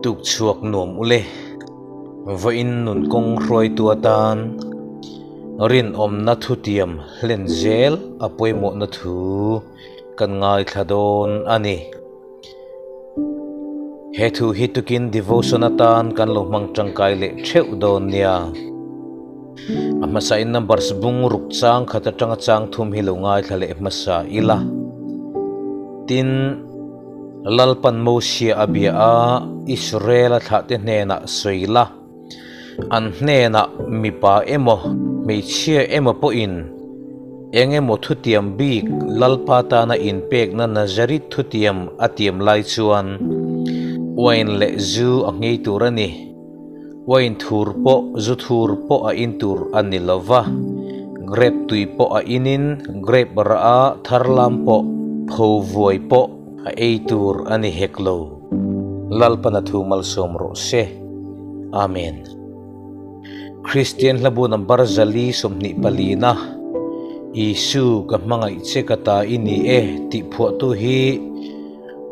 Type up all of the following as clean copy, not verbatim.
Tuk chhuak nuam ule. Vawiin nun kawng hruaitu atan rinawmna thutiam hlen zel a pawimawhna thu kan ngaithla dawn a ni. He thu hi tukin devotion atan kan lo hmang tangkai leh theuh dawn nia. A hmasain numbers bung ruk chang khat atanga chang thum hi lo ngaithla leh hmasa ila. Tin, Lalpan Mosia a bia a, Israel-a thlahte hnenah sawi la. An hnenah mipa emaw, hmeichhia emaw pawhin eng emaw thutiam bik Lalpa tana inpekna Nazarite thutiam a tiam lai chuan uain leh zu a nghei tur a ni. Uain thur pawh zu thur pawh a in tur a ni lo va, grape tui pawh a inin grape rah a thar lam pawh pho vuai pawh a ei tur a ni hek lo. Lalpana thu malsawm rawh se. Amen. Kristian hlabu number 424 na Isu ka hmangaih che ka ta i ni e tih phuahtu hi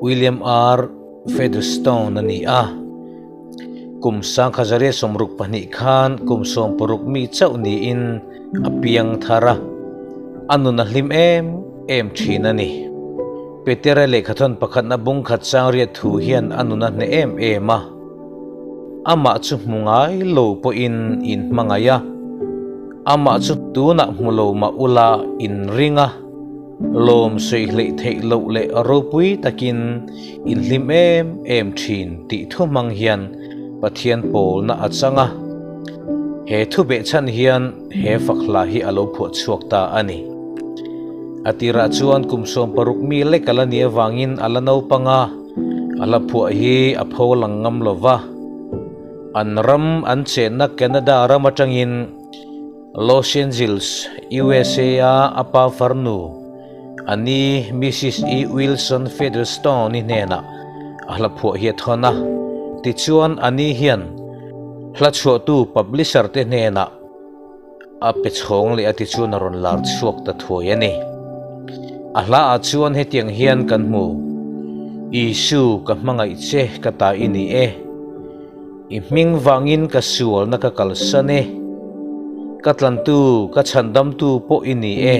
William R. Featherstone a ni a. Kum 1962 khan kum 60 mi chauh niin a piang thar a, a nun a hlim em em thin a ni. Petera lehkhathawn pakhatna bung khat chang riat thu hian a nun a hneh em em a, amah chu hmu ngai lo pawhin in hmangaih a, amah chu tunah hmu lo mah ula in ring a, lawm sawi hleih theih loh leh ropui takin in hlim em em thin tih thu hmang hian Pathian pawlna a chang a, he thu behchhan hian he fak hla hi a lo phuah chhuak ta a ni. A tirah chuan kum 60 mi lek a la nih avangin a la naupang a, a hla phuah hi a pho lang ngam lo va. An ram an chenna Canada ram atangin Los Angeles, USA a a pa farnu a ni Mrs. E. Wilson Featherstone-i hnenah a hla phuah hi a thawn a. Tichuan a ni hian hla chhuahtu publisher te hnenah a pe chhawng leh a tichuan a rawn lar chhuak ta thuai a ni. A hla ah chuan hetiang hian kan hmu, Isu ka hmangaih che ka ta i ni e. I hming vangin ka sualna ka kalsan e. Ka tlantu, ka chhandamtu pawh i ni e.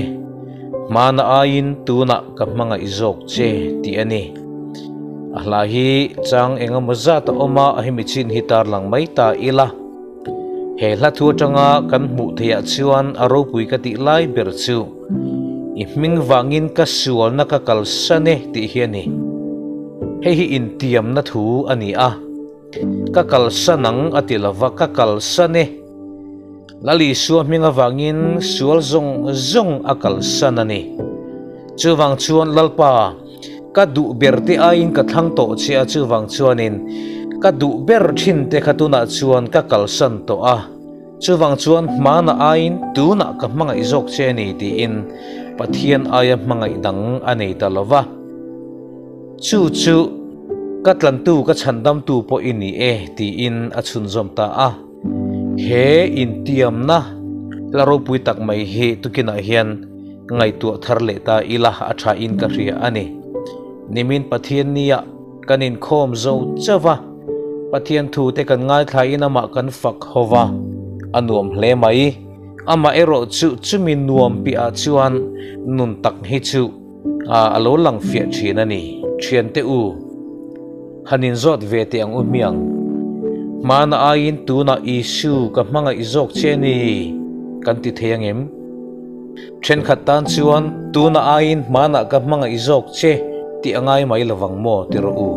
Hmana aiin tunah ka hmangaih zawk che tih a ni. A hla hi chang engemaw zat a awm a, a hemi chin hi tarlang mai ta ila. He hla thu atanga kan hmuh theihah chuan a ropui ka tih lai ber chu I hming vangin ka sualna ka kalsan e tih hi a ni. Hei hi intiamna thu a ni a. Ka kalsan ang a ti lova, ka kalsan e. Lal Isua hming avangin sual zawng zawng a kalsan a ni. Chuvang chuan Lalpa, ka duh ber te aiin ka thlang tawh che a, chuvang chuanin ka duh ber thin te kha tunah chuan ka kalsan tawh a, chuvang chuan hmanah aiin tunah ka hmangaih zawk che a ni tiin Pathian aia hmangaih dang a nei ta lova. Chu chu ka tlantu ka chhandamtu pawh i ni e tiin a chhunzawm ta a. He intiamna la ropui tak mai hi tukinah hian ngaihtuah thar leh ta ila a tha in ka hria a ni. Nimin Pathian nia kan inkhawm zo chauh va, Pathian thu te kan ngaithlain amah kan fak ho va, a nuam hle mai. Amah erawh chu chumi nuam piahah chuan nun tak hi chu a lo lang fiah thin a ni. Thiante u, han inzawt ve teh ang u hmiang. Hmana aiin tunah Isu ka hmangaih zawk che a ni kan ti thei ang em? Thenkhat tan chuan tunah aiin hmanah ka hmangaih zawk che tih a ngai mai lovang maw ti rawh u.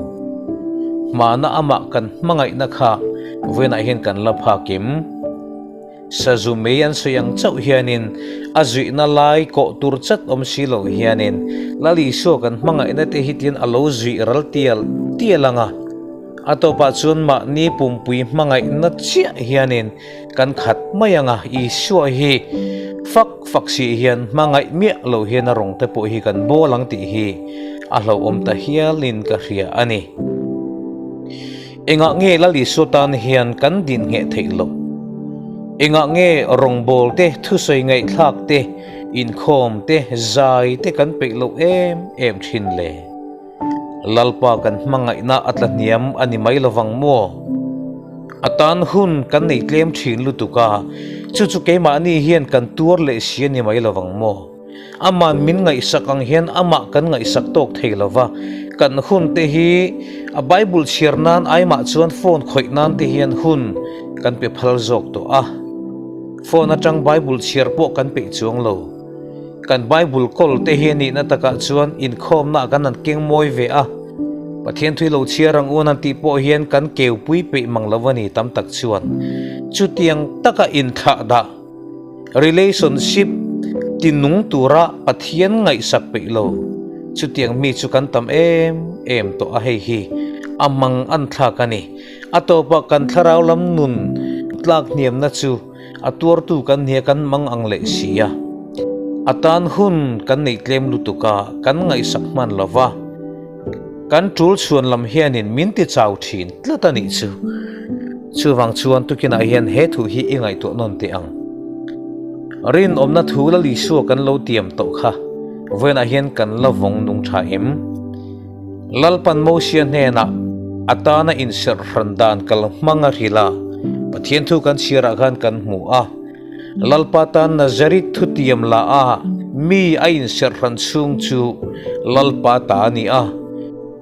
Hmana amah kan hmangaihna kha vawiinah hian kan la phak em? Sazu mei an sawi ang chauh hianin a zuihna lai kawh tur chat awm si lo hianin Lal Isua kan hmangaihna te hi tiin a lo zuih ral tial tial ang a. A tawpah chuan mahni pumpui hmangaihna chiah hianin kan khat mai ang a, Isua hi fak fak si hian hmangaih miah lo hian a rawng te pawh hi kan bawl ang tih hi a hlauhawm ta hialin ka hria a ni. Engah nge Lal Isua tan hian kan din ngheh theih loh? Engah nge rawngbâwl te, thusawi ngaihthlâk te, inkhâwm te, zai te kan peih loh êm êm thin le? Lalpa kan hmangaihna a tla hniam a ni mai lovang maw? A tan hun kan nei tlem thin lutuk a, chu chu keimahni hian kan tuar leh si a ni mai lovang maw? Aman min ngaihsak ang hian amah kan ngaihsak tawk thei lova, kan hun te hi a Bible chhiar nan aimah chuan phone khawih nan te hian hun kan pe phal zawk tawh a. Phone atang Bible chhiar pawh kan peih chuang lo. Kan Bible kawl te hi a nihna takah chuan inkhawmna ah kan han keng mawi ve a, Pathian thui lo chhiar ang un an tih pawh hian kan keupui peih mang lo a ni tam tak chuan. Chutiang taka inthlah dah, relationship, ti nung tura Pathian ngaihsak peih lo, chutiang mi chu kan tam em em tawh a hei hi a mang an thlak a ni. A tawpah kan thlarau lam nun tlak hniamna chu A tuartu kan nia kan mang ang leh si a. A tan hun kan neih tlem lutuk a, kan ngaihsak hman lo va. Kan tul chhuan lam hianin min ti chau thin tlat a nih chu. Chuvang chuan tukinah hian he thu hi i ngaihtuah nawn teh ang. Rinawmna thu la Isua kan lo tiam tawh kha vawiinah hian kan la vawng nung tha em? Lalpan Mosia hnenah a tana inserh hran dan kal hmang a hrilh a, Pathian thu kan chhiarah khan kan hmu a. Lalpa tan Nazareth thutiam la a mi a inserh hran chhung chu Lalpa ta a ni a.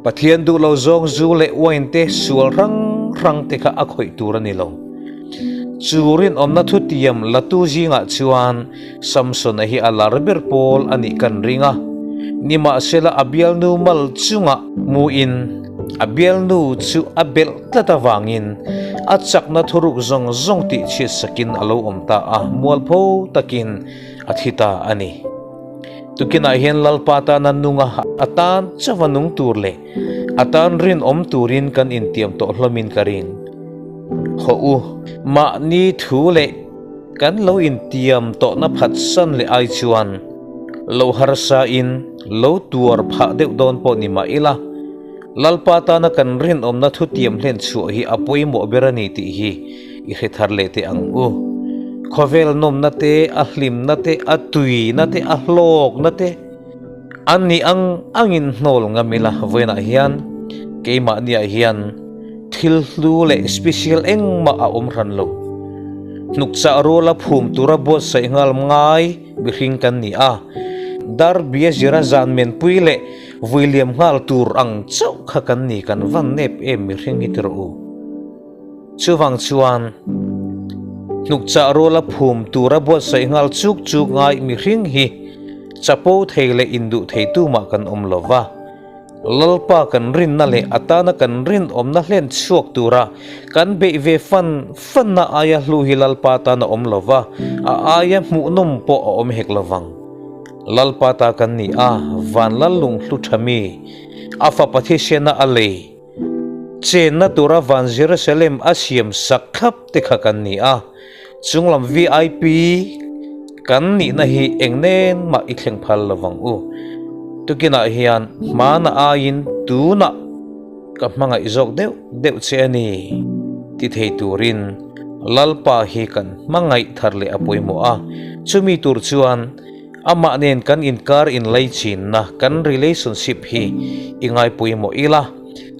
Pathian duh lo zawng zu leh uain te sual hrang hrang te kha a khawih tur a ni lo. Chu rinawmna thutiam latu zingah chuan Samsona hi a lar ber pawl a nih kan ring a, nimahsela a bialnu mal chungah hmuin a bialnu chu a belh tlat avangin a chakna thuruk zawng zawng tih chhiat sakin a lo awm ta a, mualpho takin a thi ta a ni. Tukinah hian Lalpa tana nunga a tan chauha nung tur leh a tan rinawm turin kan intiam tawh hlawmin ka ring. Hawh u, mahni thu leh Kan lo intiam tawhna phatsan leh ai chuan lo harsa in lo tuar phah deuh dawn pawh ni mah ila, Lalpa tana kan rinawmna thutiam hlen chhuah hi a pawimawh ber a ni tih hi i hre thar leh teh ang u. Khawvel nawmna te, a hlimna te, a tuina te, a hlawkna te an nih ang angin hnawl ngam ila vawiinah hian keimahniah hian Thil hlu leh special engmah a awm hran lo. Hnukchah ruala phum tura buatsaih nghal ngai mihring kan ni a, dar bia zira zan menpui leh vui liam nghal tur ang chauh kha kan ni kan van nep em mihring hi ti rawh u. Chuvang chuan hnukchah ruala phum tura buatsaih nghal chuk chuk ngai mihring hi chapo thei leh induh thei tumah kan awm lo va. Lalpa kan rinna leh a tana kan rinawmna hlen chhuak tura kan beih ve fan fanna aia hlu hi Lalpa tan a awm lo va, a aia hmuhnawm pawh a awm hek lo vang. Lalpa ta kan ni a, van lal lunghlu tha mi, a fapa thisena a lei, chenna tura van Jerusalem a siam sak thlap te kha kan ni a, Chunglam vip kan nihna hi eng nen mah i thleng phal lo vang u. Tukinah hian hmana aiin tunah ka hmangaih zawk deuh deuh che a ni ti thei turin Lalpa hi kan hmangaih thar leh a pawimawh a, chumi tur chuan amah nen kan inkar inlaichinna, kan relationship hi i ngai pawimawh ila.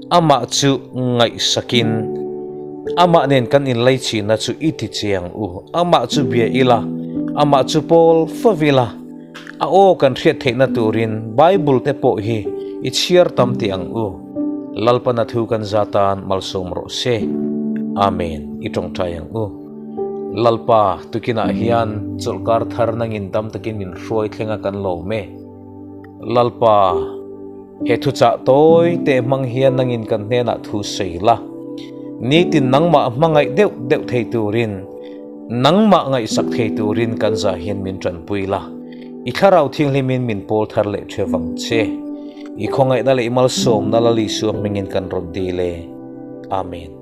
Amah chu ngaihsakin, Amah nen kan inleichhina chu i ti chiang u. Amah chu bia ila, Amah chu pawl fo ila, a aw kan hriat theihna turin Bible te pawh hi i chhiar tam teh ang u. Lalpana thu kan za tan malsawm rawh se. Amen. I tawngtai ang u. Lalpa, tukinah hian chawlhkar thar nangin dam takin min hruai thleng a kan lawm e. Lalpa. He thuchah tawi teh hmang hian nangin kan hnenah thu sawi la. Nitin nangmah hmangaih deuh deuh thei turin, nangmah ngaihsak thei turin kan zah hian min tanpui la. I thlarau thianghlimin min pawl thar leh the vang che. I khawngaihna leh i malsawmna Lal Isua hmingin kan rawn dil e. Amen.